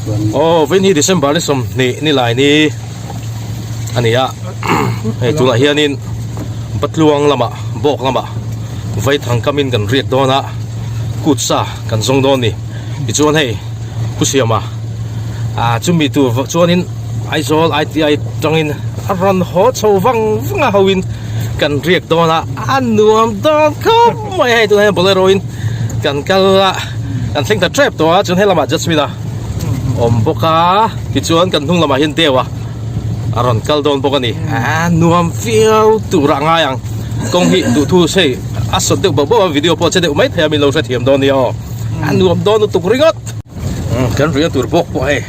Aw vawiin hi December ni 20 ni lai ni a ni a hei tunah hianin Patluang lamah bawk lamah Vaithang kamin kan riak dawn a kut sa kan zawng dawn a ni tichuan hei Pu Siama ah chumi tur chuanin Aizawl ITI tangin a rawn haw chho vang vang a hoin kan riak dawn a a nuam dawn khawp mai hei tunah hian bolero in kan kal a kan thleng ta tep tawh a chuan helamah Jasmine a awm bawk a tichuan kan hnung lamah hian Deo a a rawn kal dawn bawk a ni a nuam viau tur a ngai ang kawng hi duhthu hei a sawt deuh bauh bauh a video pawh che deuh mai thei a min lo hrethiam dawn nia aw a nuam dawn lutuk ringawt kan riah tur bawk pawh hei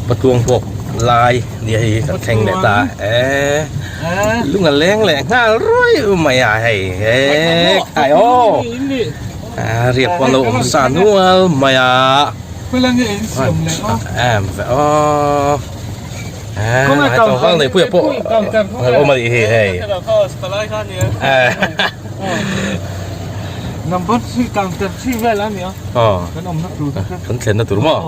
Patluang bawk lai nia hei kan thleng leh ta e lung a leng leh nghal ruai mai a hei e khai aw a riak pawh an lo awm sa nual mai a em ve aw a tlangval nei puia pawh a lo awm a nih hi hei Number 3 counter 3 vel a nia kan awmna tur kan thlenna tur maw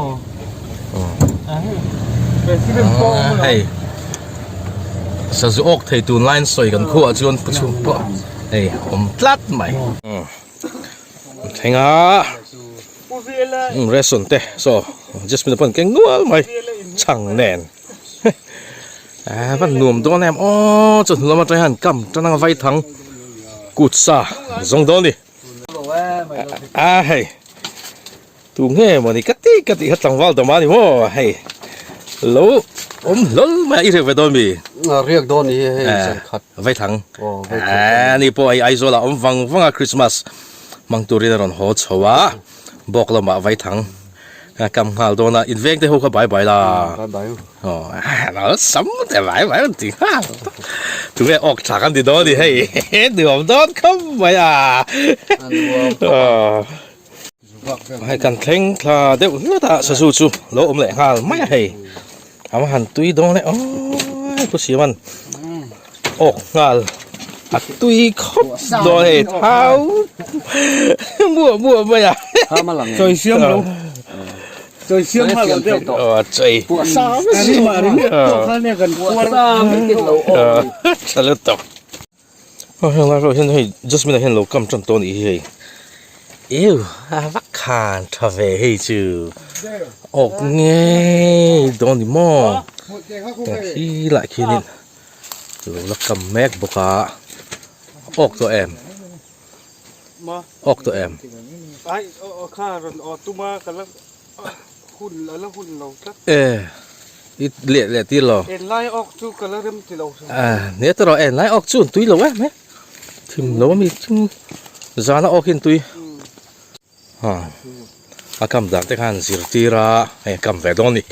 Hei sazu awk thei tun laiin sawi kan khuah chuan pu chhung pawh hei awm tlat mai thleng a ration te saw jasmine pawh an keng nual mai chhang nen a van nuam dawn em aw chawhnu lam atang hian kam tan anga vaithang kut sa zawng dawn a ni a hei. Tu nge maw ni ka ti ka tih kha tlangval dawm a ni maw hei lo awm hlawl mai a i riak ve dawn mi? Riak dawn ni hi hei zan khat. Vaithang. Ani pawh hei Aizawl ah awm vang vang a Christmas hmang turin a rawn haw chho a bawk lamah Vaithang a kam nghal dawn a inveng te ho kha bai bai la. Bai bai. Aw sam te bai bai an ti nghal. Tu nge awk tha kan ti dawn a ni hei nuam dawn khawp mai a. Nuam. Hei kan thleng thla deuh hlut a sazu chu lo awm leh nghal mai a hei a va han tui dawn e aww pu Siman awk nghal a tui khawp dawn hei thau muah muah mai a chawi siam lo chawi siam hal lo deuh aw chawi tha lutuk. Aw heng lai pawh hian hei Jasmine ah hian lo kam tan tawh a nih hi hei eu a va khan tha ve hei chu awk ngei dawn ni maw tah khi lah khianin lo la kam mek bawk a awk tawh em awk tawh em. E i leh leh tir lo. En lai awk chu ka la rem ti lo. A ne ta rawh en lai awk chu an tui lo em e. Thim lo ami thim zana awk hi an tui. Ha a kam dan te khan zir tir a hei a kam ve dawn a ni.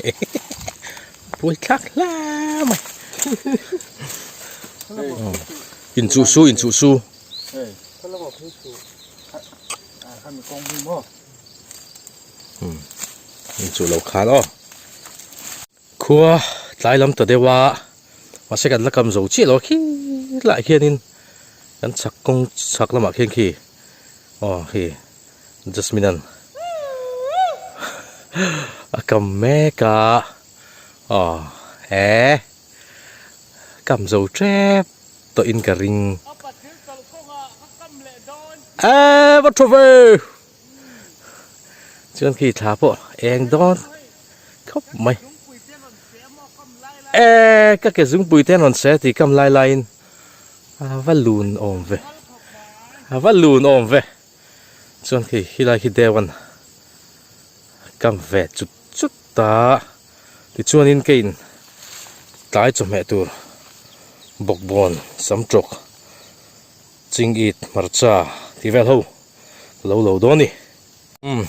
Pui thlak hle mai. Inchuh su inchuh su. Umm chu lo khan aw khua tlai lam ta deuh a mahse kan la kam zo chiah lo a khi lai khianin kan chhak kawng chhak lamah khian khi aw khi Jasmine an a kam mek a aw he kam zo tep tawh in ka ring eee va tha ve. Chuan khi thla pawh eng dawn khawp mai e ka ke zungpui te an rawn se tih kam lai laiin a va lun awm ve a va lun awm ve chuan khi helai khi deuh an kam ve chut chut ta tichuanin keiin tlai chawhmeh tur bawkbawn sam tawk chingit hmarcha tih vel ho. Lo lo dawn ni. Umm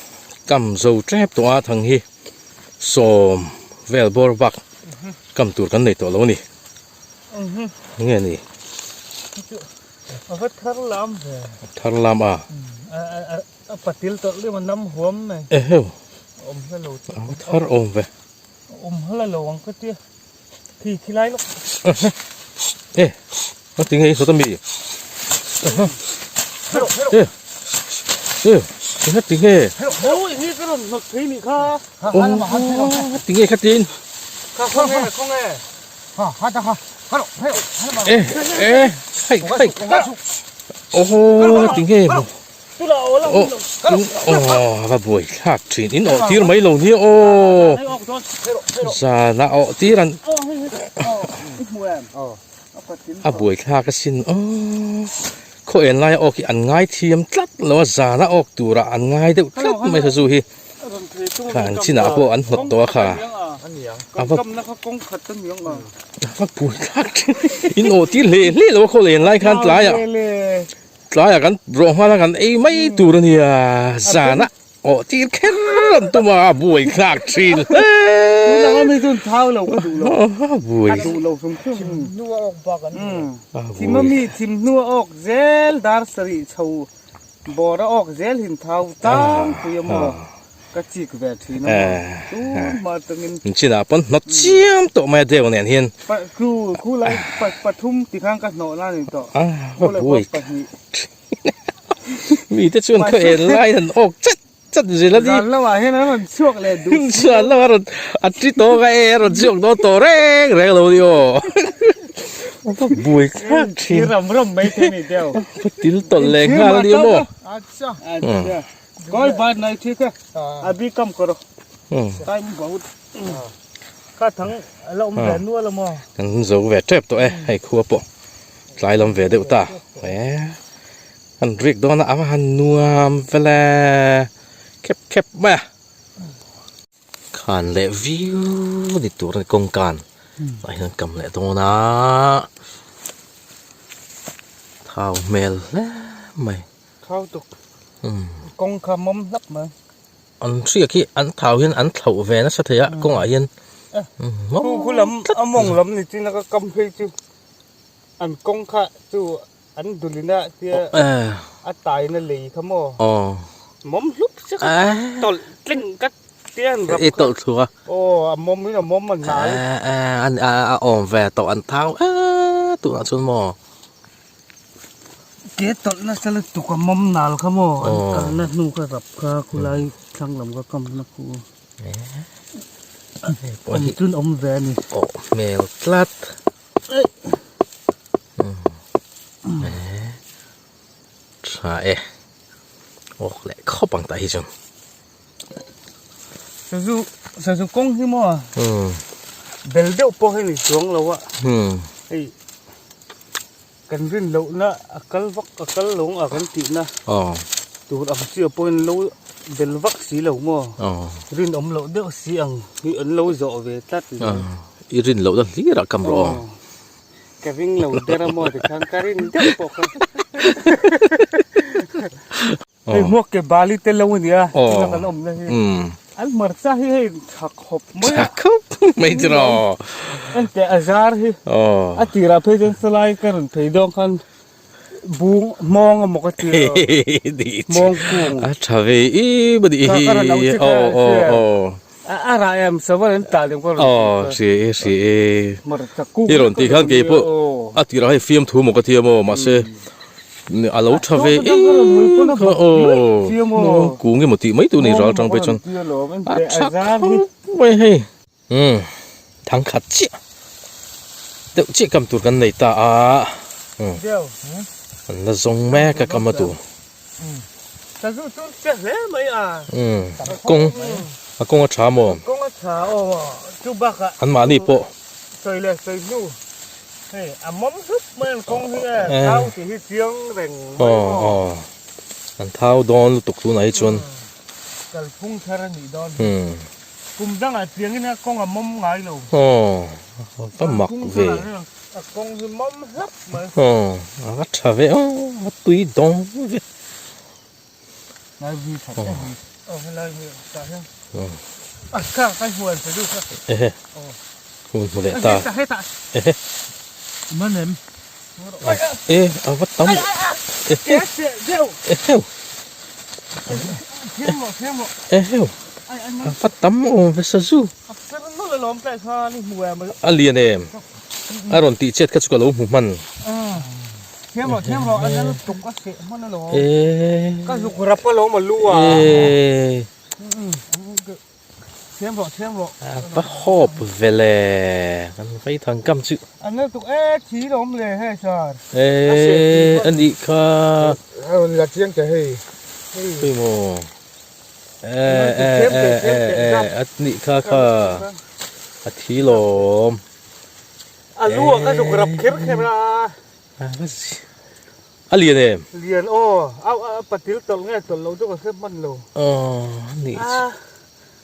kam zo tep tawh a thang hi sawm vel bawr bak kam tur kan nei tawh lo ni. Nge ni? A va thar lam ve. Thar lam a. A patil tawlh deuh a nam huam mai. Eheu. Awm hla lo chu. A va thar awm ve. Awm hla lo ang ka tia. Thi thi lai lawk. E a ti nge i sawt a mi. E e. Enga tinge? Oi hi ka rawn hnawt thei nih kha. Aw tinge kha tin? Kha khawnge khawnge. E e khai khai. Aw tinge maw? Aw aw va buai thlak thin in awh tir mai lo nia aw. Zana awh tir an a buai thlak asin aw. Khaw en laia awk hi an ngai thiam tlat lo a, zana awk tura an ngai deuh tlat mai kha zu hi. Kha an chinah pawh an hnawt tawh a kha. A va a va pui thlak thin. In awh tir hle hle lo a khaw len lai khan tlaiah tlaiah kan rawh nghal a kan ei mai tur a nia. Zana awh tir kher an tum a, a buai thlak thin hle. A buai. Thimhnua awk zel dar sarih chho Bawr a awk zel hin thau tang pui a maw ka chik ve thin a maw tun hma atangin. In chinah pawn hnawt chiam tawh mai a deuh nen hian. Pa khu khu lai pa pathum ti khan ka hnawh na ni tawh. A va buai Mi te chuan khaw en lai an awk chat chat zel a ni. Zan lamah hian an rawn chhuak leh duh si. Zan lamah rawn a ti tawk a e a rawn chhuak dawn tawh reng reng lo ni aw. A va buai thlak thin. I ram ram mai thei ni deuh. Ka til tawlh leh nghal a ni maw. Acha acha. Koi baat nahi thik hai. Abhi kam karo. Time bahut. Ka thang la awm ve nual a maw. Kan zo ve tep tawh e hei khua pawh tlai lam ve deuh ta. An rik dawn a a va han nuam vel e khep khep mai a. Khan leh viau ni tur a ni kawngkan ah hian an kam leh dawn a thau hmel hle mai. Thau tuk kawng kha mawm hlap mai. An hriak hi an thau hian an thlauh ve nasa thei a kawngah hian mawm khu lam a mawng lam ni chin a ka kam phei chu an kawng kha chu An dulina tia a taina lei kha maw? Mawm hlup se kha tawlh tleng ka tia an rap kha. I tawlh thlu a. Aw a mawm in a mawm a hnai. A awm ve tawh an thau e tunah chuan maw? Ke tawlh nasa lutuk a mawm nal kha maw? An kalna hnu kha rap kha khulai thlang lam kha kamna khu. Awm chun awm ve a ni. Awh hmel tlat. Tha e awk leh khawp ang tah hi chuan. Sazu sazu kawng hi maw bel deuh pawh hi ni chuang lo a hei kan rin loh na a kal vak a kal lo ang a kan tih na tur ang chi ah pawhin lo bel vak si lo maw rinawm loh deuh si ang hi an lo zawh ve tlat. I rin loh na hlir ah kam rawh aw. Ka ring lo der a maw tikhan ka rin deuh pawh kha. Hei hmuak ke bali te lo a nia tuna kan awm na hi. An hmarcha hi hei tha khawp mai a. Tha khawp mai chu rawh. Enteh a zar hi a tirah phei chuan salai ka rawn phei dawn khan Bung hmawng a maw ka ti a, hmawng kung. A tha ve em a nih hi. Ka rawn auh che kha a hria. A rah em savar an tah lem ka rawn tih kha. Hria e hria e. Hmarcha kung I rawn tih khan kei pawh a tirah hei fiamthu maw ka ti a maw mahse a lo tha ve em kha aw. Hmawng kung emaw tih mai tur a ni ral tang phei chuan. A tha khawp mai hei. Umm thang khat chiah deuh chiah kam tur kan nei ta a umm an la zawng mek a kam a tur umm kawng a kawng a tha maw an mahni pawh aw aw an thau dawn lutuk tunah hi chuan. Umm. Kum dangah chiangin a kawng a mawm ngai lo. Aw, a va mak ve. A kawng hi mawm hlap mai. Aw, a va tha ve aw, a va tui dawng ve. Lai vi that em hi. Aw, helai hi tah hian. A kha kai huan pe duh kha. Ehe. Hun hmu leh ta. Hetah. Ehe. Man em. E, a va tam. Ehe. Eheu. Eheu. A va tam awm ve sazu. A lian em. A rawn tih chet kha chu ka lo hmu hman. Thiam rawh thiam rawh a nal tuk a seh hman alawm. Ka zuk rap alawm a lu a. Thiam rawh thiam rawh. A va hawp ve le kan vaithang kam chu. A nal tuk e thi lawm le hei sir. E a nih kha. A rawn la chiang ta hei. Hei maw. E e e e e a nih kha kha a thi lawm. A lu ah ka zuk rap kher kher a. A lian em? Lian aw, a patil tawlh nge tawlh lo chu ka hre hman lo. Aw, ni chu.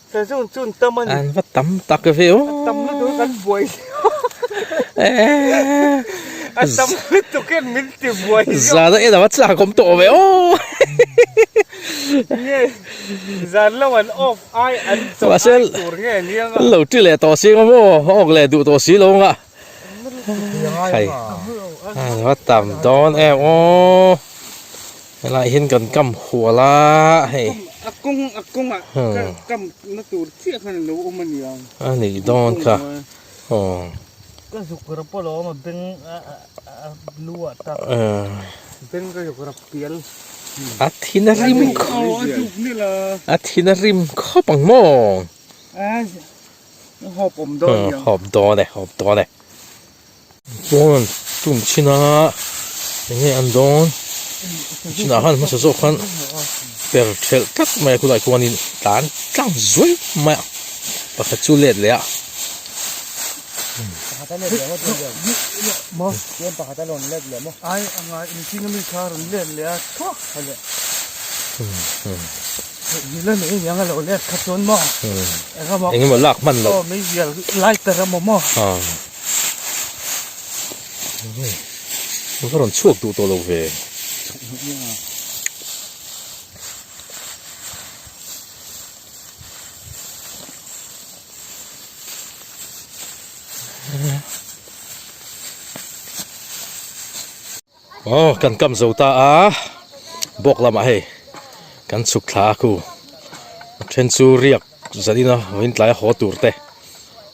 Sazun chun tam a ni. An va tam tak ve aw. A tam lutuk kan buai. A tam lutuk hian min ti buai. Zan a en a va chak awm tawh ve aw. Nge zan lo an off ai an chawlh ai tur nge nia nga. Lo ti leh tawh si nga maw, awk leh duh tawh si lo nga. Khai an va tam dawn em aw helai hian kan kam hual a hei a kawng a kawngah kam na tur chiah khan alo awm a nia a nih dawn kha aw ka zuk rap alawm a beng a lu ah tak beng ka zuk rap pial a thin a rim a thin a rim khawp ang maw Hawp awm dawn niang. Hawp dawn e, hawp dawn e. Chuan an tum chin a, enge an dawn? Chinah khan hmasa zawk khan per thelh tlat mai a khulai khuanin tlan tlang zuai mai a, pakhat chu let leh a. Ai anga inching ami kha rawn let leh a thuak kha leh. Nila nei aniang a lo let kha chuan maw engemaw engemaw lak hman loh aw meizial lighter emaw maw a va rawn chhuak duh tawh lo ve Aw kan kam zo ta a bawk lamah hei kan chhuk thla a khu a then chu riak zan ina vawiin tlai a haw tur te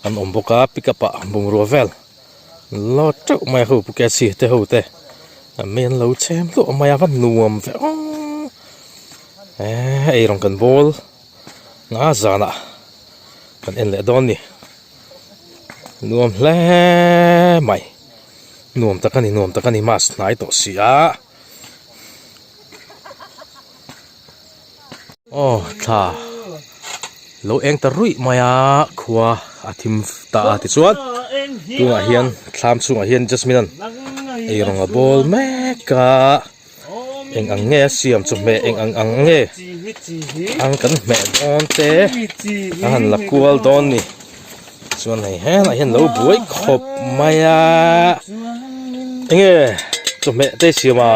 an awm bawk a pickup ah bungrua vel lo teuh mai a ho pu Casey te ho te an mei an lo chhem hluah mai a va nuam ve aw eh eirawng kan bawl nga zanah kan en leh dawn a ni nuam hle mai. Nuam tak a ni, nuam tak a ni, mask hnai tawh si a. Aw thla lo eng ta ruih mai a khua a thim ta a tichuan tunah hian thlam chhungah hian Jasmine an eirawng a bawl mek a eng ang nge a siam chu hmeh eng ang ang nge ang kan hmeh dawn te a han la kual dawn ni chuan hei helai hian lo buai khawp mai a enge chawhmeh te siam a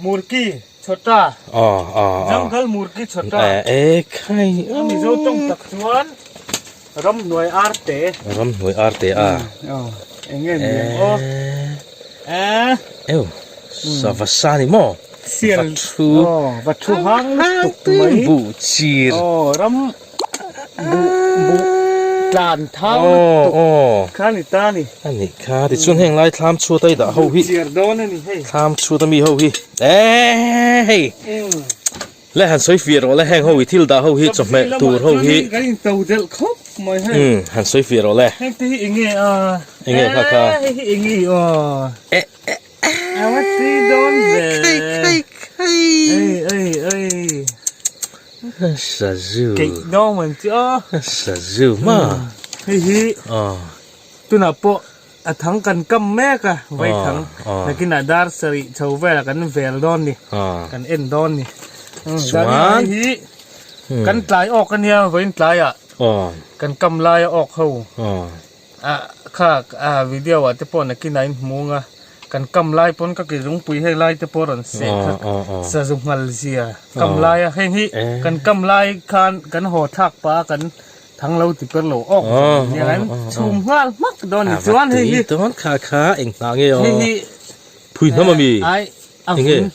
murki chhawta aw aw aw jungle murki chhawta e khai mizo tawng tak chuan ramhnuai arte ramhnuai arte a aw enge ni ang aw eh eu sava sa ni maw sial vathu aw vathu hang lutuk mai buh chir aw ram buh buh tlan thang lutuk kha ni ta ni a nih kha tichuan heng lai thlam chhuat a i dah ho hi chir dawn a ni hei thlam chhuat ami ho hi eh hei Le han sawi fiah rawh le heng ho i thil dah ho hi chawhmeh tur ho hi kan in to delh khawp mai hei umm han sawi fiah rawh le heng te hi enge a enge kha kha hei hi enge aw e e a va tui dawn ve khai khai khai ei ei ei sazu keih dawn man chu aw sazu ma hei hi aw tunah pawh A thang kan kam mek a, vai thang. Nakinah dar sarih chho velah kan vel dawn ni, kan en dawn ni. Chuan hi kan tlai awk a nia, vawiin tlaiah kan kam laia awk ho. A kha a video ah te pawh nakinah in hmu ang a, kan kam lai pawn ka ke zungpui hei lai te pawh a rawn seh kha sazu nghal zia kam laia heng hi kan kam lai khan kan haw thlak pah a kan Thang lo ti per lo awk nia an chhum nghal hmak dawn ni chuan hei hi dawn kha kha eng hna nge aw hei hi phui hnam ami ai a vun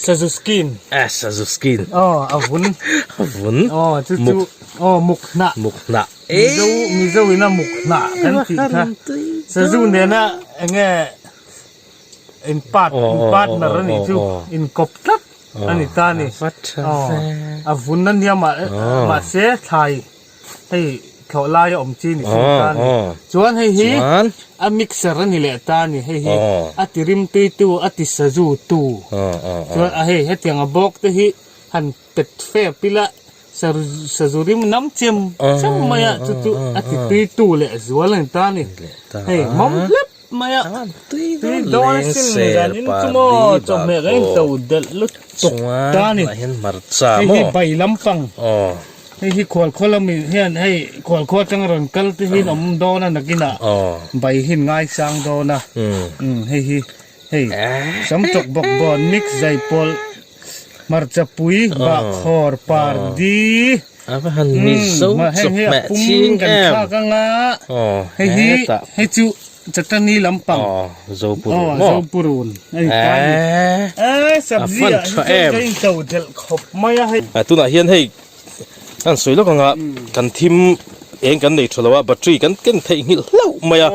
sazu skin a sazu skin aw a vun a vun aw chu chu aw muk hnah muk hnah mizo mizo ina muk hnah kan tih kha sazu nena enge. In part in partner a nih chu in kawp tlat a ni ta a ni. A vun a nia mahse thlai hei thlawh lai a awm chi ni thung ta a ni. Chuan hei hi a mixer a ni leh ta a ni hei hi a ti rimtui tu a ti sazu tu chuan a hei hetiang a bawk te hi han pet fep ila sazu rim nam chem chem mai a chu chu a ti tui tu leh zual a ni ta a ni hei mawm hlep mai a tui dawn a sin zan in chu maw chawhmeh kan in to delh lutuk ta a ni hei hi bai lampang hei hi khual khaw lami hian hei khual khaw atanga rawn kal te hi an awm dawn a nakinah bai hi an ngaisang dawn a hei hi hei samtawk bawkbawn mix zaipawl Hmarcha pui bahkhawr pardi A va han mizo chawp meh ching em. Kan thlak anga hei hi hei chu chatani lampang Zopurun maw Zopurun a ni ta ni e sabzi ah hi chuan ka into delh khawp mai a hei. Tunah hian hei kan sawi lawk anga kan thim eng kan nei tha lo a battery kan ken theih nghilh hlauh mai a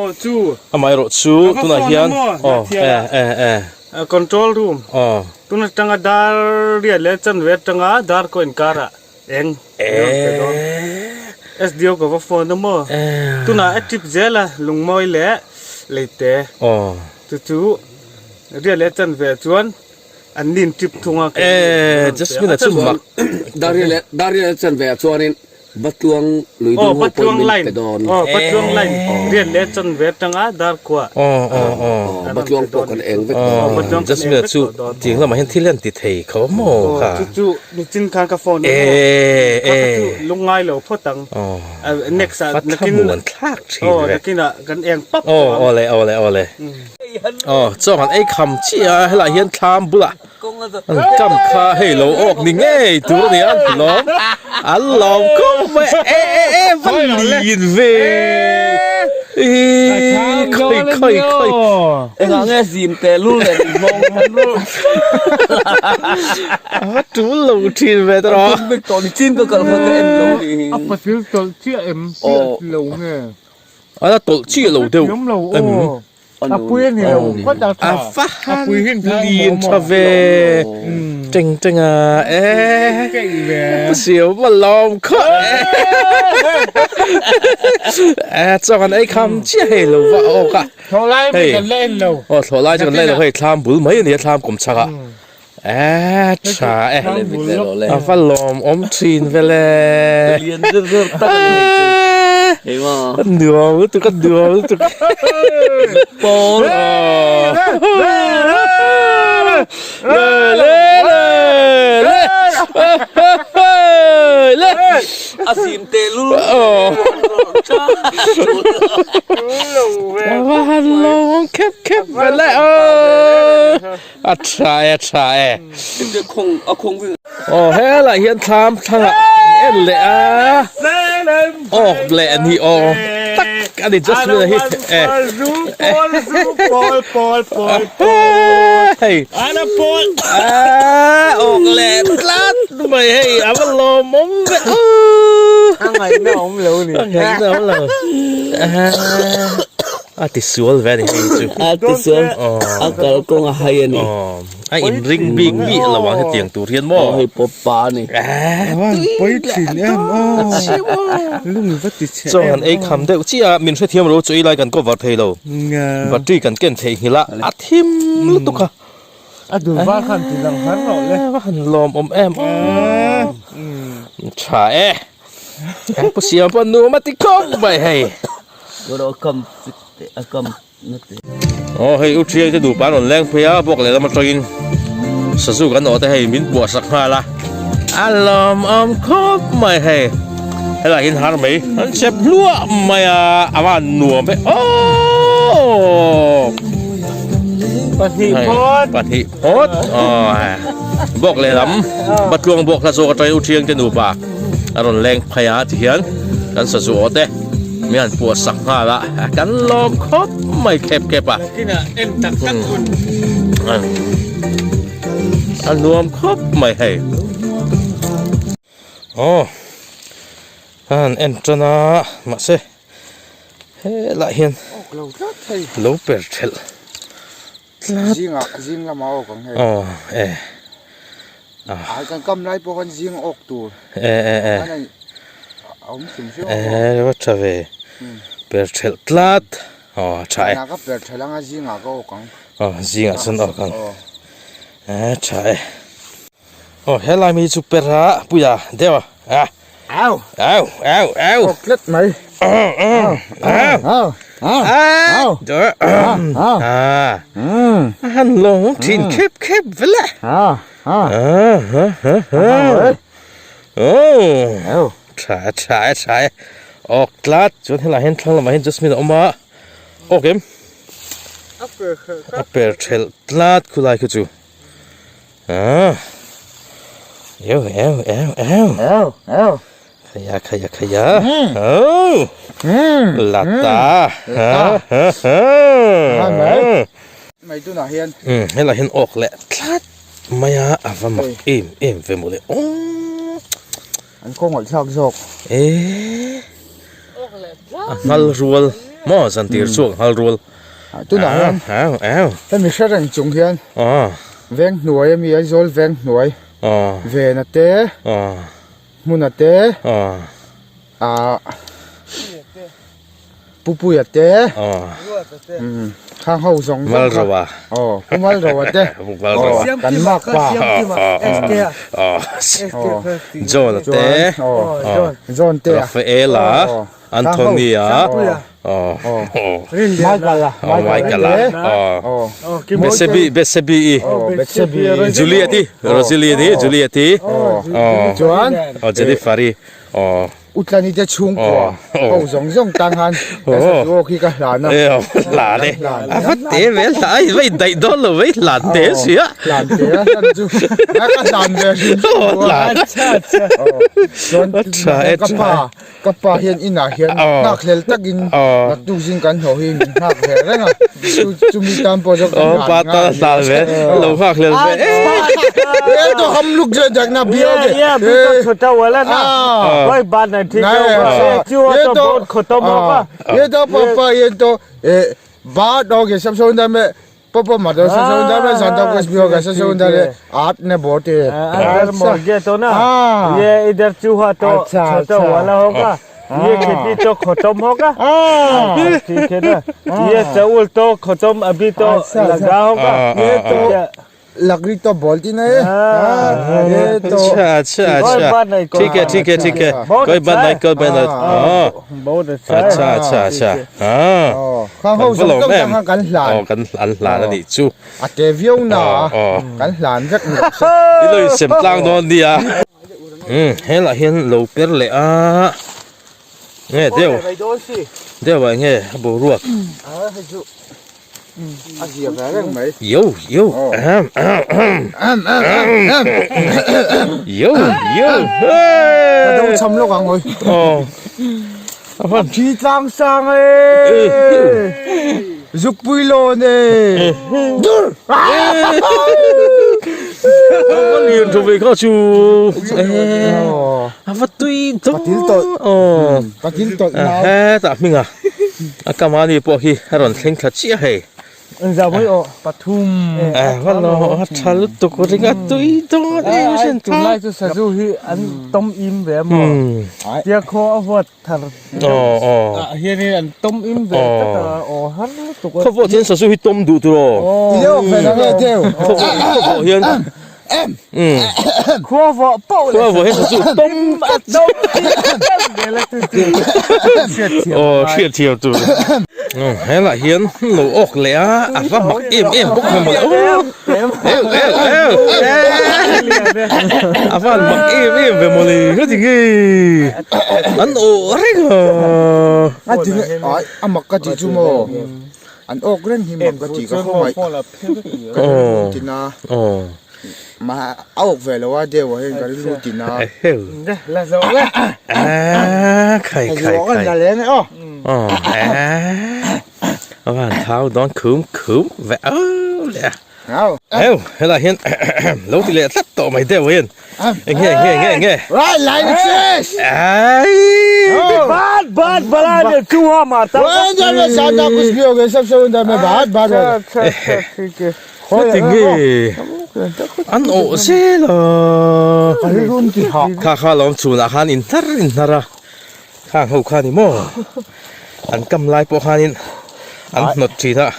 amaherawh chu tunah hian aw e e e. Control room tun atanga dar riat leh chanve atanga dar kaw inkarah eng rawn pe dawn SDO ka va phone a maw tunah a trip zel a lungmawi leh leite chu chu riat leh chanve chuan an nin trip thung a Jasmine a chu mak dar riat leh chanve ah chuanin Batluang lui dung ho pawhin min pe dawn. Aw Batluang line riat leh chanve atanga dar kua. Aw Batluang pawh kan eng vek dawn. Jasmine chu tiang lamah hian thil hian ti thei kho maw kha. Chu chu nichin khan ka phone a maw. Kha ka chu lungngai lo phawt ang. Next ah nakin thlak thin ve. Nakin ah kan eng pap tawh ang. Awle awle awle. Aw chaw han ei kham chiah a helaiah hian thlam bulah An kam kha hei lo awk ni ngei tur a ni a lawm an lawm khawp mai e e e va lin ve ih khawi khawi khawi engah nge zim teh lul leh min hmawng han lul a va tul lo thin ve ta rawh vek tawh ni chin ka kal kha ka en lo ni a patil tawlh chiah em chiah lo nge a la tawlh chiah lo deuh em A pui a ni lo phawt a tha. A va han lian tha ve teng teng a e ka siam a lawm kha e chaw kan ei kham chiah hei lo va awk a Thlawh lai hei kan la en lo. Aw thlawh lai chu kan la en lo hei thlam bul mai a ni a thlam kum chhak ah e tha e a va lawm awm thin vel e lian zer zer tak a ni hei ma ka nuam lutuk ka nuam lutuk pawl le le le le le a sim teh lul a va han lawm awm khep khep vel e aw A tha e, a tha e. Aw helaiah hian thlam thlangah an en leh a, awk leh a ni awm tak a ni Jasmine hi e. Hei awk leh tlat mai hei a va lawmawm ve aw. A ngaihna awm lo ni. A ngaihna awm lo. A ti sual ve a ni hei chu. A ti sual a kal kawng a hai a ni. A in ring bik bik lo ang hetiang tur hian maw. Hei pawh pa a ni. Pawi thin em aw. Lung va ti chhe em. Chaw han ei kham deuh chiah a, min hrethiam lo chu ei lai kan cover thei lo. Battery kan ken theih nghilh a, a thim lutuk a. A dul var khan ti lang har rawh le. Va han lawm awm em aw. Tha e. Pu Siam pawh nuam a ti khawp mai hei. Aw hei u Thiang te nupa an rawn leng phei a bawk lehlam atangin sazu kan awh te hei min buah sak nghal a a lawmawm khawp mai hei helaiah hian har mai an chep hluah mai a a van nuam e aww pahnih phawt pahnih phawt aw bawk lehlam Batluang bawk hla zawk atangin u Thiang te nupa a rawn leng phei a tihian kan sazu awh te mi han puah sak nghal a kan lawm khawp mai khep khep a a nuam khawp mai hei aw a han en tan a mahse helaiah hian lo per thelh. tlat. Zingah zing lamah awk ang hei. Aw e. Ai kan kam lai pawh khan zing awk tur. E e e. Khan a awm hrim hrim a. E va tha ve. Per thelh tlat. Aw tha e. Zanah ka per thelh anga zingah ka awk ang. Aw zingah chuan awk ang. E tha e. Aw helai mi chu per a puia deuh a. Au. Au au au. Awk tlat mai. Au au au. Au au. Au. A. A han lawng thin khep khep vel a. A a. A ha ha. Aw. Tha tha tha. Awk tlat chuan helai hian thlang lamah hian Jasmine a awm a. Awk em? A per A per thelh tlat khulai khu chu. À. Eo eo eo eo. Eo eo. Khaya khaya khaya. Oh. La ta. Ha ha ha. Mai tunah hian. Um helai hian awk leh tlat mai a a va mak em em ve mawle aww. An khawngaih thlak zawk. Eee. A nghal rual maw zantir chu a nghal rual. Tunah hian au au. Hemi hre reng chung hian veng hnuai ami Aizawl veng hnuai vena te hmuna te ah Pupuia te khang ho zawng zawng kha aw Pu Malroa te aw kan mak pa John te John te Rafaela Anthony-a Michael-a Michael-a Betsebi Betsebi-i Juliet-i Rosalie-i Juliet-i chuan Jennifer-i Utlani te chhungkua ho zawng zawng tan khan ka sa chu aw khi ka hlan a. Hlan e. A va te ve hlan ai va indaih dawn lo vei hlan te si a. Hlan te a hlan chu a ka hlan ve hrim hrim lo a. Chuan ka pa ka pa hian inah hian nghak hlel takin naktuk zing kan hlawh hi min nghak ve reng a. Chumi tan pawh zawk kan pa tan a hlan ve lo nghak hlel ve e to ham luk je jak na bio ge ye abhi to chhota wala na koi baat nahi theek hai ye to bahut khatam hoga ye to papa ye to e baat ho ge sab se undar me papa mother sab se undar me santa kuch bhi hoga sab se undar aat ne bahut he अगर मर गया तो ना ये इधर चूहा तो छोटा वाला होगा ये खेती तो खत्म होगा ठीक है ना ये चावल तो खत्म अभी तो लगा होगा ये तो लकड़ी तो बोलती नहीं है ये तो अच्छा अच्छा अच्छा ठीक है ठीक है ठीक है कोई बात नहीं कोई बात नहीं बहुत अच्छा अच्छा अच्छा अच्छा हाँ khang ho zawng zawng tang khan kan hlan aw kan an hlan a nih chu a te viau na kan hlan vek ni rawh se i lo insem tlang dawn nia umm helaiah hian lo per leh a nge deuh deuh ah nge a boruak a zia ve reng mai yo yo ahem ahem yo yo ka do cham lawk ang hawi aw a hman thi tlang sang e zukpui lawn e dur a lian tha ve kha chu a va tui dawn patil tawlh aw patil tawlh nau hetah hming a a kamani pawh hi a rawn thleng thla chiah hei Engzah mai aw pathum va lo a tha lutuk ring a tui dawn em sin tunlai chu sazu hi an tawm im ve a maw tia khaw a huat thar ah hianin an tawm im ve tlat a aw har lutuk a khaw pawh hian sazu hi tawm duh tur aw i leh awk ve la nge deuh khaw pawh hian khua vawh poh khua vawh hian sazu tawm tawm aw hriat thiam tur helaiah hian lo awk leh a a va mak em em bawk mai mawle aw eu eu eu a van mak em em ve mawle ka ti nge an awh reng a a ti nge ai a mak ka ti chu maw an awk reng hi mak ka ti ka khawngaih ka rilru tina ma a awk ve lo a deuh ah hian ka rilru tina khai khai khai a van thau dawn khum khum ve au leh a. Heu, helai hian lo ti leh tlat tawh mai deuh hian. Eng nge, eng nge, eng nge. Right line fish. Ai. Baat baat bala de chuha marta. अंदर में सादा कुछ भी हो गया सबसे अंदर में बात बात हो गया अच्छा अच्छा ठीक है Heti nge an awh zel a. Rilrun ti hah. Kha kha lawm chhunah khan in hnar in hnar a. Khang ho kha ni maw? An kam lai pawh khanin an hnawt thin a.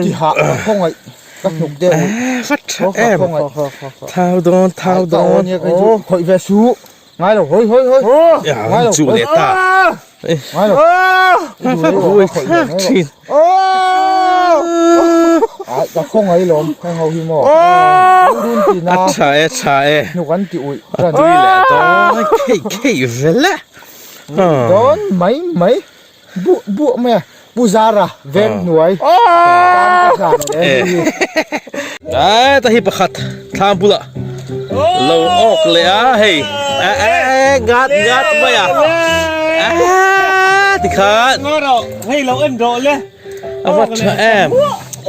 Ti hah ka khawngaih ka hnuk deuh. Va tha em. Thau dawn thau dawn. Khawih ve suh. Ngai lo hawi hawi hawi. Ngai lo chu leh ta. Ngai lo. Hawi thlak thin. Ai ka khawngaih lawm heng ho hi maw. A tha e tha e. Hnuk an ti uih. A tui leh dawn khei khei vel e. Dawn mai mai. Buh buh mai a. Pu Zara veng hnuai. Tan ka hlan leh hi. Ai ta hi pakhat thlam bulah lo awk leh a hei ngat ngat mai a tikhan hei lo en rawh le a va tha em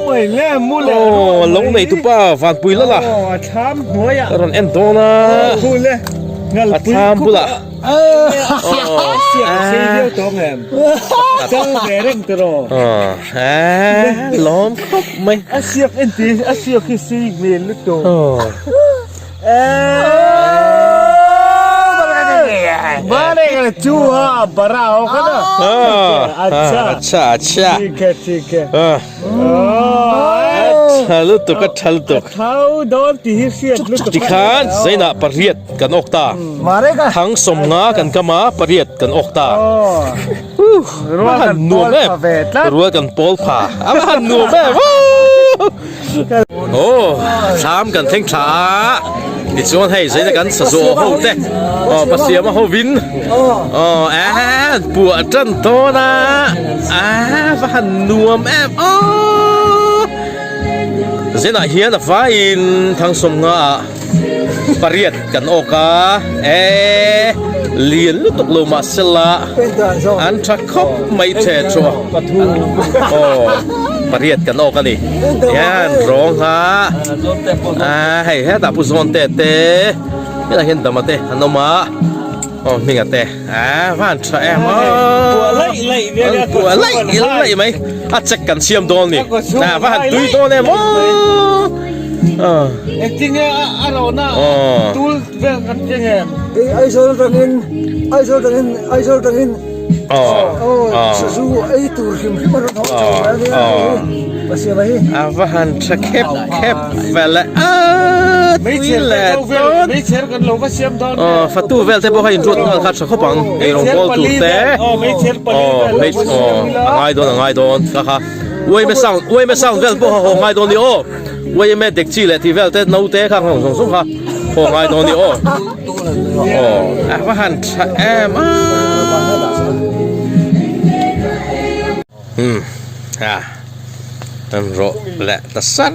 oi le mu le aw lo nei tu pa vanpui lala aw a thlam hnuai ah a rawn en dawn a khu le ngal a thlam bulah aw siak sei viau tawng em chang ve reng te rawh lawm khawp mai a siak en ti a siak hi sei hmel lutuk Acha acha tha lutuk a tha lutuk tikhan zainah pariat kan awk ta thang sawmnga kan kam a pariat kan awk ta a han nuam em rual kan pawl pha a va han nuam em Aw thlam kan thleng thla a tichuan hei zaina kan sa zawh ho te aw pasiama hovin aw eh puah tan dawn a a va han nuam em aw zenah hian a vaiin Thangsawmnga ah pariat kan awk a eh lian lutuk lo mahsela an tha khawp mai the chu aw pariat kan awk a ni hian rawng a ah hei hetah pu zawn te te helaiah hian dama te an awm a aw hminga te ah van tha em aw an puah laih laih mai a check kan siam dawn a ni ah va han tui dawn em aw. Engtinge a rawhna tul vel kan keng em? Aizawl atangin Aizawl atangin Aizawl atangin aw sazu ei tur hrim hrim a rawn haw chho a nia hei Pasiama hi. A va han tha khep khep vel e a tui leh dawn. Meichher kan lo va siam dawn nge. Aw fatu vel te pawh kha inruat nghal kha tha khawp ang eirawng bawl tur te. Aw meichher pali vel lo va siam ila. A ngai dawn a ngai dawn kha kha. Uaime sound uaime sound vel pawh kha haw ngai dawn ni aw. Uaime dek chi leh tih vel te naute kha nghawng zawng zawng kha haw ngai dawn ni aw. Aw a va han tha em a. Hmm ha an rawh leh ta sar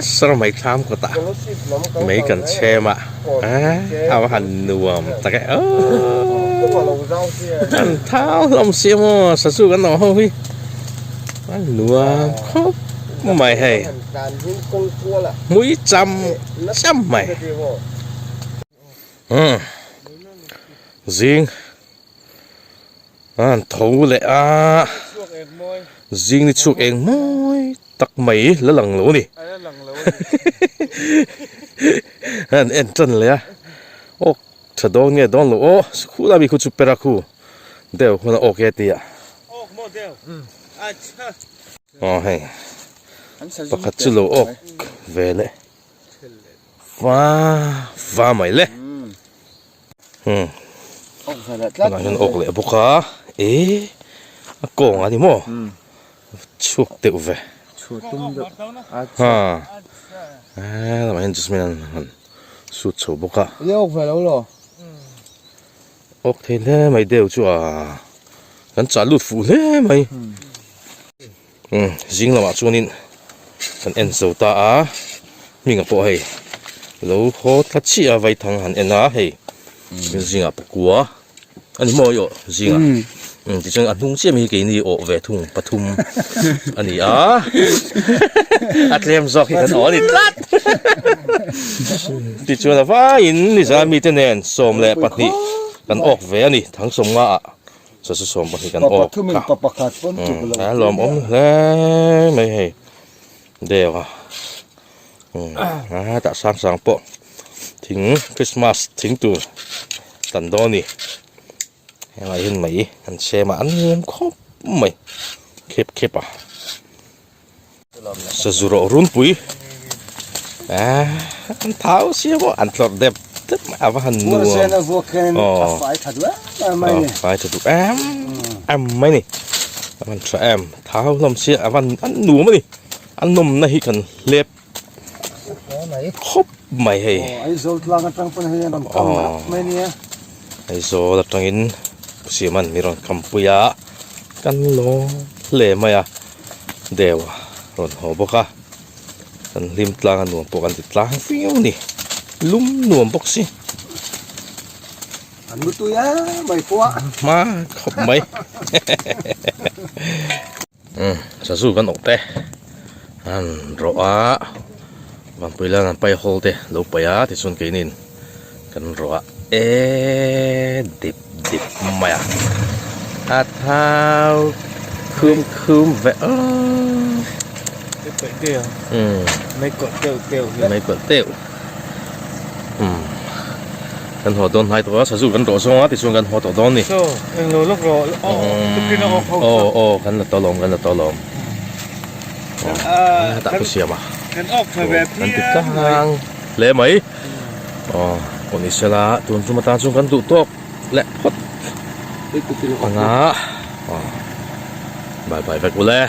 sar mai thlam kawt ah mei kan chhem a a va han nuam tak e aw an thau hlawm si maw sazu kan awm ho hi. A nuam khawp mai hei hmui cham cham mai umm zing an tho leh a zing ni chhuak eng mawi tak mai la lang lo a ni an en tan leh a aw tha dawn nge dawn lo aw khulai mi khu chu pera khu. Deuh hun a awk e tia. Aw hei pakhat chu lo awk ve le va va mai le hmm tunah hian awk leh bawk a e a kawng a ni maw chhuak deuh ve ha lamah hian jasmine an han sut chho bawk a. Awk thei hle mai deuh chu a kan chah lut fuh hle mai umm zing lamah chuanin kan en zo ta a hming ah pawh hei lo haw thla chiah a vaithang han en a hei zingah pakua a ni maw aw zingah. Tichuan a hnung chiah mai hi keini awh ve thung pathum a ni a, a tlem zawk hi kan awh a ni tlat. Tichuan a vaiin nizan mite nen 12 kan awk ve a ni, Thangsawm nga ah sazu 12 kan awk a. A lawmawm hle mai hei deuh a, a tah sang sang pawh thing Christmas thing tur tan dawn a ni. Hengah hian mai an chhem a an nuam khawp mai khep khep a sazu rawh runpui ah an thau sia maw an tlawrh dep dep mai a va han nuam aw fai tha duh em em mai ni a van tha em thau hlawm sia a van an nuam a ni a nawmna hi kan hlep khawp mai hei. Aizawl tlang atang pawn hei an rawn kam rat mai nia. Aizawl atangin Siaman min rawn kam pui a, kan lawm hle mai a, deu a rawn haw bawk a, kan hlim tlang a nuam pawh kan ti tlang viau a ni, lum nuam bawk si. An lu tui em mai pawh a. Hma khawp mai. Umm sazu kan awk te an rawh a vanpui lan an pai hawl te lo paih a tichuan keinin kan rawh a eee dip dip mai a a thau khum khum ve aww umm mei kawlh teuh umm kan haw dawn hnai tawh a sazu kan rawh zawng a tichuan kan haw tawh dawn a ni aw aw kan la tawh lawm kan la tawh lawm aw hetah ka siam a kan ti tlang hle mai aw pawh ni sela tun tum atan chuan kan duh tawk leh phawt anga aw bye bye vek ule.